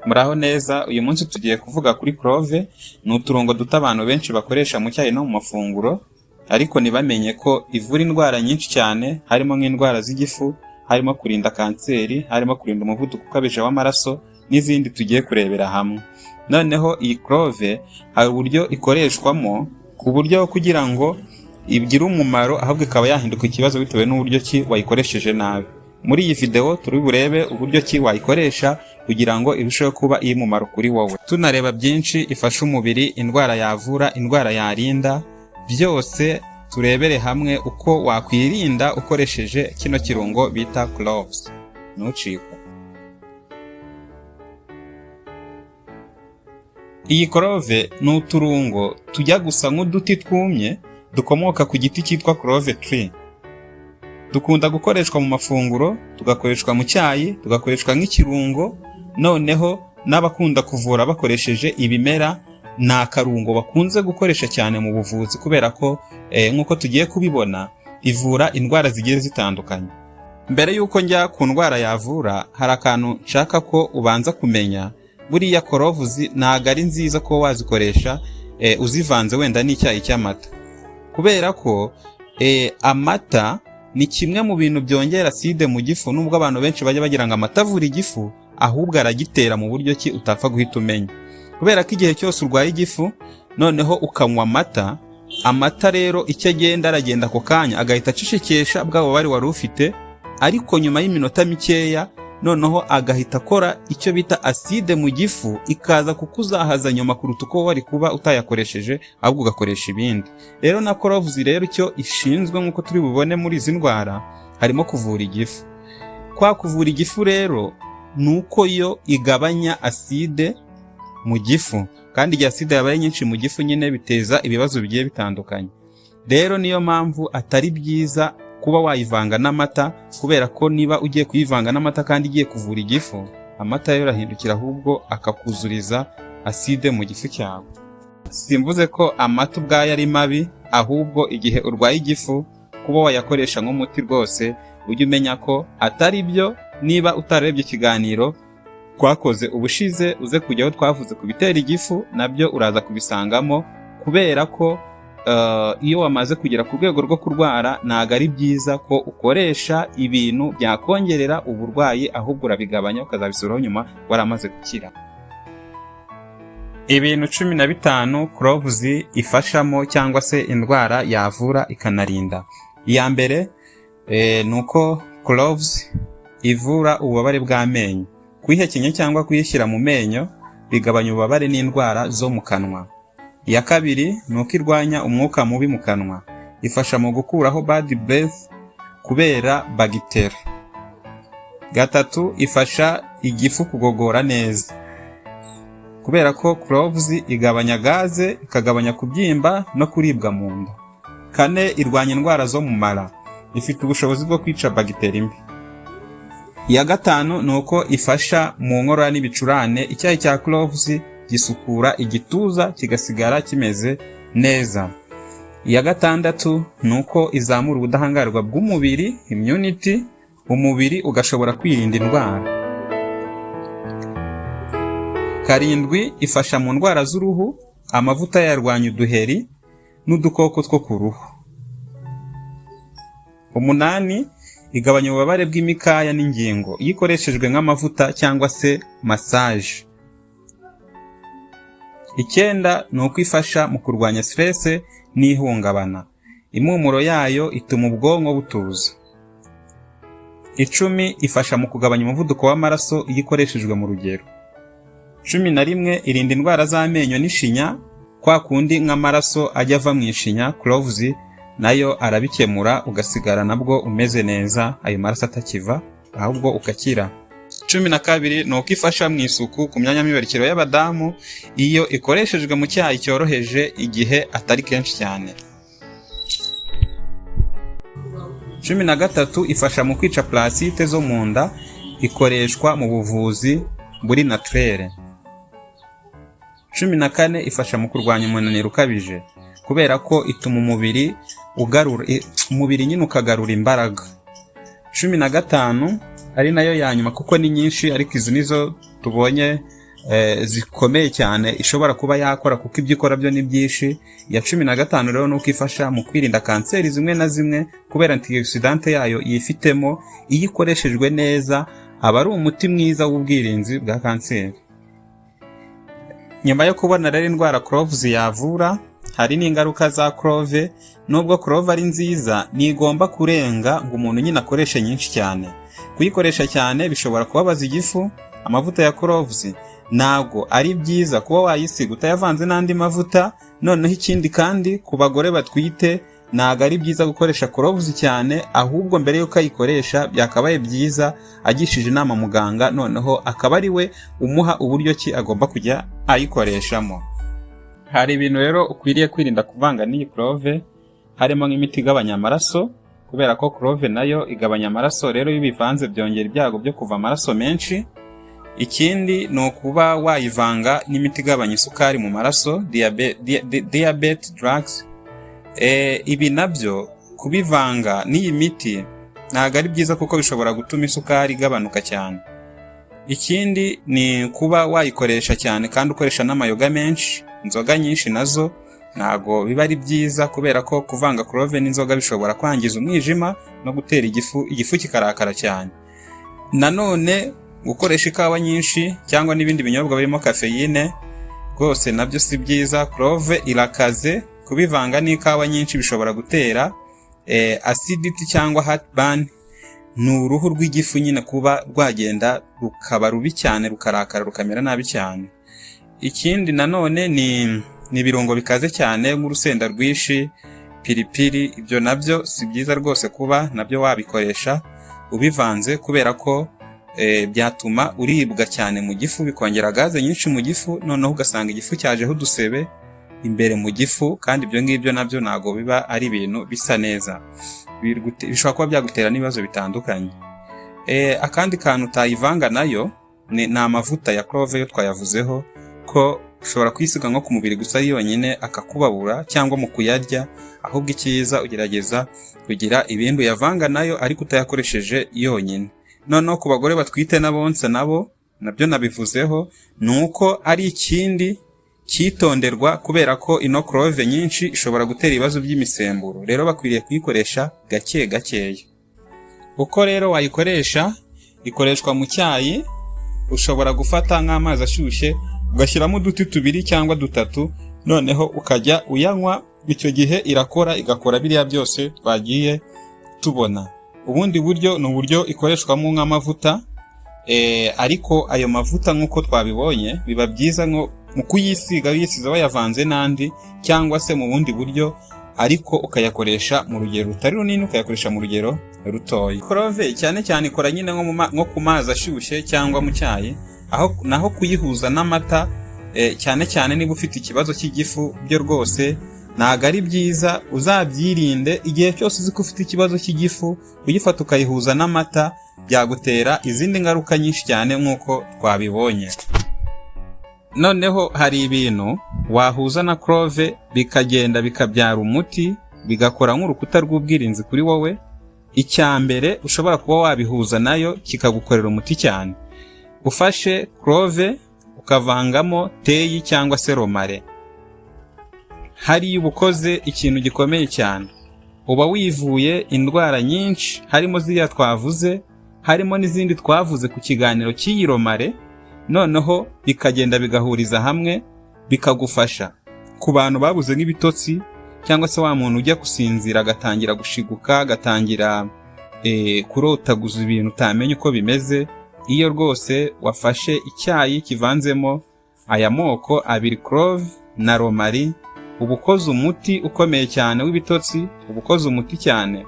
Muraho neza, uyu munsi tugiye kuvuga kuri clove. Ni uturungo duto abantu benshi bakoresha mu cyayi no mu mafunguro, ariko ntibamenye ko ivura indwara nyinshi cyane, harimo nk'indwara z'igifu, harimo kurinda kanseri, harimo kurinda umuvuduko ukabije w'amaraso n'izindi tugiye kurebera hamwe. Noneho iyi clove hari uburyo ikoreshwamo ku buryo kugira ngo igire umumaro, ahubwo ikaba yahinduka ikibazo bitewe n'uburyo ki wayikoresheje nabi. Muri iyi video turi burebe uburyo ki wayikoresha kugira ngo irusheho kuba iy'umumaro kuri wowe. Tunareba byinshi ifasha umubiri, indwara yavura, indwara yarinda, byose turebere hamwe uko wakwirinda ukoresheje kino kirungo bita cloves. Ntucikwe. Iyi clove ni uturungo tujya gusa nk'uduti twumye dukomoka ku giti cyitwa clove tree. Dukunda gukoreshwa mu mafunguro, tugakoreshwa mu cyayi, tugakoreshwa nk'ikirungo, noneho n'abakunda kuvura bakoresheje ibimera ni akarungo bakunze gukoresha cyane mu buvuzi kubera ko nk'uko tugiye kubibona ivura indwara zigiye zitandukanye. Mbere y'uko njya ku ndwara yavura, hari akantu nshaka ko ubanza kumenya. Buriya cloves ntabwo ari nziza kuba wazikoresha uzivanze wenda n'icyayi cy'amata, kubera ko amata ni kimwe mu bintu byongera acide mu gifu. Nubwo abantu benshi bajya bagira ngo amata avura igifu, ahubwo aragitera mu buryo ki utapfa guhita umenya, kubera ko igihe cyose urwaye igifu noneho ukanywa amata, amata rero icyo agenda aragenda ako kanya agahita acecekesha bwa bubabare wari ufite, ariko nyuma y'iminota mikeya noneho agahita akora icyo bita acide mu gifu, ikaza kukuzahaza nyuma kuruta uko wari kuba utayakoresheje, ahubwo ugakoresha ibindi. Rero na cloves rero icyo ishinzwe, nk'uko turi bubone muri izi ndwara, harimo kuvura igifu. Kwa kuvura igifu rero ni uko yo igabanya acide mu gifu, kandi igihe acide yabaye nyinshi mu gifu nyine biteza ibibazo bigiye bitandukanye. Rero niyo mpamvu atari byiza kuba wayivanga n'amata, kubera ko niba ugiye kuyivanga n'amata kandi igiye kuvura igifu, amata yo arahindukira ahubwo akakuzuriza acide mu gifu cyawe. Simvuze ko amata ubwayo ari mabi, ahubwo igihe urwaye igifu kuba wayakoresha nk'umuti rwose ujye umenya ko atari byo. Niba utarebye ikiganiro twakoze ubushize, uze kujyaho twavuze ku bitera igifu, nabyo uraza kubisangamo, kubera ko iyo wamaze kugera ku rwego rwo kurwara ntabwo ari byiza ko ukoresha ibintu byakongerera uburwayi, ahubwo urabigabanya ukazabisubiraho nyuma waramaze gukira. Ibintu 15 cloves ifashamo cyangwa se indwara yavura ikanarinda. Iya mbere ni uko cloves ivura ububabare bw'amenyo. Kuyihekenya cyangwa kuyishyira mu menyo bigabanya ububabare n'indwara zo mu kanwa. Iya kabiri ni uko irwanya umwuka mubi mu kanwa, ifasha mu gukuraho bad breath kubera bagiteri. Gatatu, ifasha igifu kugogora neza, kubera ko cloves igabanya gaze, ikagabanya kubyimba no kuribwa mu nda. Kane, irwanya indwara zo mu mara, ifite ubushobozi bwo kwica bagiteri mbi. Iya gatanu ni uko ifasha mu nkorora n'ibicurane. Icyayi cya cloves gisukura igituza kigasigara kimeze neza. Iya gatandatu ni uko izamura ubudahangarwa bw'umubiri, immunity, umubiri ugashobora kwirinda indwara. Karindwi, ifasha mu ndwara z'uruhu, amavuta yarwanya uduheri n'udukoko two ku ruhu. Umunani, igabanya ububabare bw'imikaya n'ingingo iyo ikoreshejwe nk'amavuta cyangwa se massage. Icyenda ni uko ifasha mu kurwanya stress n'ihungabana, impumuro yayo ituma ubwonko butuza. 10, ifasha mu kugabanya umuvuduko w'amaraso iyo ikoreshejwe mu rugero. 11, irinda indwara z'amenyo n'ishinya, kwa kundi nk'amaraso ajya ava mu ishinya, cloves nayo arabikemura ugasigara nabwo umeze neza, ayo maraso atakiva ahubwo ugakira. 12 ni uko ifasha mu isuku ku myanya myibarukiro y'abadamu iyo ikoreshejwe mu cyayi cyoroheje igihe atari kenshi cyane. 13, ifasha mu kwica parasite zo mu nda, ikoreshwa mu buvuzi buri naturelle. 14, ifasha mu kurwanya umunaniro ukabije, kubera ko ituma umubiri ugarura umubiri nyine ukagarura imbaraga. 15 ari nayo ya nyuma, kuko ni nyinshi ariko izi nizo tubonye zikomeye cyane ishobora kuba yakora, kuko ibyo ikora byo ni byinshi. Iya 15 rero ni uko ifasha mu kwirinda kanseri zimwe na zimwe kubera antioxidant yayo yifitemo. Iyo ikoreshejwe neza aba ari umuti mwiza w'ubwirinzi bwa kanseri. Nyuma yo kubona rero indwara cloves yavura, hari n'ingaruka za clove. Nubwo clove ari nziza, ntigomba kurenga ngo umuntu nyine akoreshe nyinshi cyane. Kuyikoresha cyane bishobora kubabaza igifu. Amavuta ya cloves ntabwo ari byiza kuba wayisiga utayavanze n'andi mavuta. Noneho ikindi kandi, ku bagore batwite ntabwo ari byiza gukoresha cloves cyane, ahubwo mbere y'uko ayikoresha byakabaye byiza agishije inama muganga, noneho akaba ari we umuha uburyo ki agomba kujya ayikoreshamo. Hari ibintu rero ukwiriye kwirinda kuvanga n'iyi clove, harimo nk'imiti igabanya amaraso, kubera ko clove nayo igabanya amaraso. Rero iyo ubivanze byongera ibyago byo kuva amaraso menshi. Ikindi ni ukuba wayivanga n'imiti igabanya isukari mu maraso, diabetes drugs. Ibi nabyo kubivanga n'iyi miti ntabwo ari byiza, kuko bishobora gutuma isukari igabanuka cyane. Ikindi ni kuba wayikoresha cyane kandi ukoresha n'amayoga menshi. Inzoga nyinshi nazo ntabwo biba ari byiza, kubera ko kuvanga clove n'inzoga bishobora kwangiza umwijima no gutera igifu, igifu kikarakara cyane. Nanone gukoresha ikawa nyinshi cyangwa n'ibindi binyobwa birimo kafeyine rwose nabyo si byiza. Clove irakaze, kubivanga n'ikawa nyinshi bishobora gutera acidity cyangwa heartburn. Ni uruhu rw'igifu nyine kuba rwagenda rukaba rubi cyane, rukarakara, rukamera nabi cyane. Ikindi nanone ni ibirungo bikaze cyane nk'urusenda rwinshi, piripiri. Ibyo nabyo si byiza rwose kuba nabyo wabikoresha ubivanze, kubera ko byatuma uribwa cyane mu gifu, bikongera gaze nyinshi mu gifu, noneho ugasanga igifu cyajeho udusebe imbere mu gifu. Kandi ibyo ngibyo nabyo ntabwo biba ari ibintu bisa neza, bishobora kuba byagutera n'ibibazo bitandukanye. Akandi kantu utayivanga nayo ni amavuta ya clove. Yo twayavuzeho ko ushobora kwisiga nko ku mubiri gusa ari yonyine akakubabura, cyangwa mu kuyarya. Ahubwo icyiza ugerageza kugira ibindi uyavanga nayo, ariko utayakoresheje yonyine. Noneho ku bagore batwite n'abonsa nabo, nabyo nabivuzeho, ni uko ari ikindi cyitonderwa, kubera ko ino clove nyinshi ishobora gutera ibibazo by'imisemburo. Rero bakwiriye kuyikoresha gake gakeya. Uko rero wayikoresha: ikoreshwa mu cyayi. Ushobora gufata nk'amazi ashyushye ugashyiramo uduti tubiri cyangwa dutatu, noneho ukajya uyanywa. Icyo gihe irakora, igakora biriya byose twagiye tubona. Ubundi buryo ni uburyo ikoreshwamo nk'amavuta, ariko ayo mavuta nk'uko twabibonye biba byiza nko mu kuyisiga, uyisize wayavanze n'andi cyangwa se mu bundi buryo, ariko ukayakoresha mu rugero rutari runini, ukayakoresha mu rugero rutoya. Clove cyane cyane ikora nyine nko ku mazi ashyushye cyangwa mu cyayi. Aho naho kuyihuza n'amata, cyane cyane niba ufite ikibazo cy'igifu, byo rwose ntabwo ari byiza, uzabyirinde. Igihe cyose uzi ko ufite ikibazo cy'igifu, uyifata ukayihuza n'amata byagutera izindi ngaruka nyinshi cyane nk'uko twabibonye. Noneho hari ibintu wahuza na clove bikagenda bikabyara umuti, bigakora nk'urukuta rw'ubwirinzi kuri wowe. Icya mbere ushobora kuba wabihuza nayo kikagukorera umuti cyane: ufashe clove ukavangamo teyi cyangwa se romarin, hariya uba ukoze ikintu gikomeye cyane, uba wivuye indwara nyinshi, harimo ziriya twavuze, harimo n'izindi twavuze ku kiganiro cy'iyi romarin. Noneho bikagenda bigahuriza hamwe bikagufasha. Ku bantu babuze nk'ibitotsi, cyangwa se wa muntu ujya gusinzira agatangira gushiguka, agatangira kurotaguza ibintu utamenya uko bimeze, iyo rwose wafashe icyayi kivanzemo aya moko abiri, clove na romarin, uba ukoze umuti ukomeye cyane w'ibitotsi, uba ukoze umuti cyane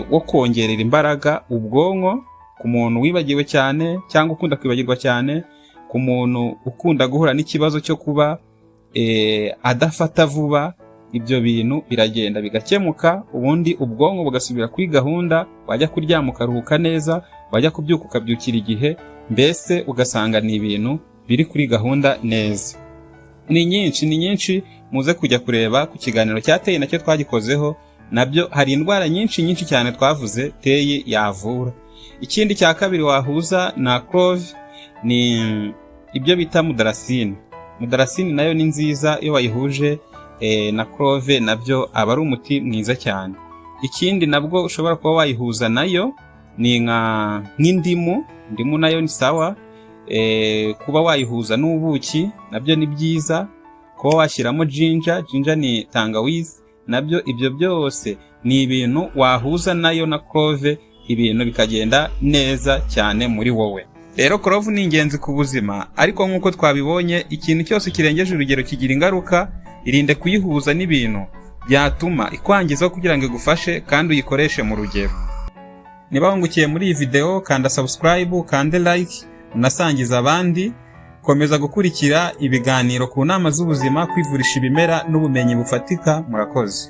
wo kongerera imbaraga ubwonko ku muntu wibagiwe cyane cyangwa ukunda kwibagirwa cyane, ku muntu ukunda guhura n'ikibazo cyo kuba adafata vuba. Ibyo bintu biragenda bigakemuka, ubundi ubwonko bugasubira kuri gahunda, wajya kuryama ukaruhuka neza, wajya kubyuka ukabyukira igihe, mbese ugasanga ni ibintu biri kuri gahunda neza. Ni nyinshi, ni nyinshi, muze kujya kureba ku kiganiro cya teyi, nacyo twagikozeho. Nabyo hari indwara nyinshi nyinshi cyane twavuze teyi yavura. Ikindi cya kabiri wahuza na clove ni Ibyo bita mudarasini. Mudarasini nayo ni nziza, iyo wayihuje na clove nabyo aba ari umuti mwiza cyane. Ikindi nabwo ushobora kuba wayihuza nayo ni nk'indimu. Indimu nayo ni sawa. Kuba wayihuza n'ubuki nabyo ni byiza. Kuba washyiramo ginger, ginger ni tangawizi, nabyo ibyo byose ni ibintu wahuza nayo na clove, ibintu bikagenda neza cyane muri wowe. Rero clove ni ingenzi ku buzima, ariko nk'uko twabibonye, ikintu cyose kirengeje urugero kigira ingaruka. Irinde kuyihuza n'ibintu byatuma ikwangiza kugira ngo igufashe, kandi uyikoreshe mu rugero. Niba wungukiye muri iyi video, kanda subscribe, kande like, unasangiza abandi. Komeza gukurikira ibiganiro ku nama z'ubuzima, kwivurisha ibimera n'ubumenyi bufatika. Murakoze.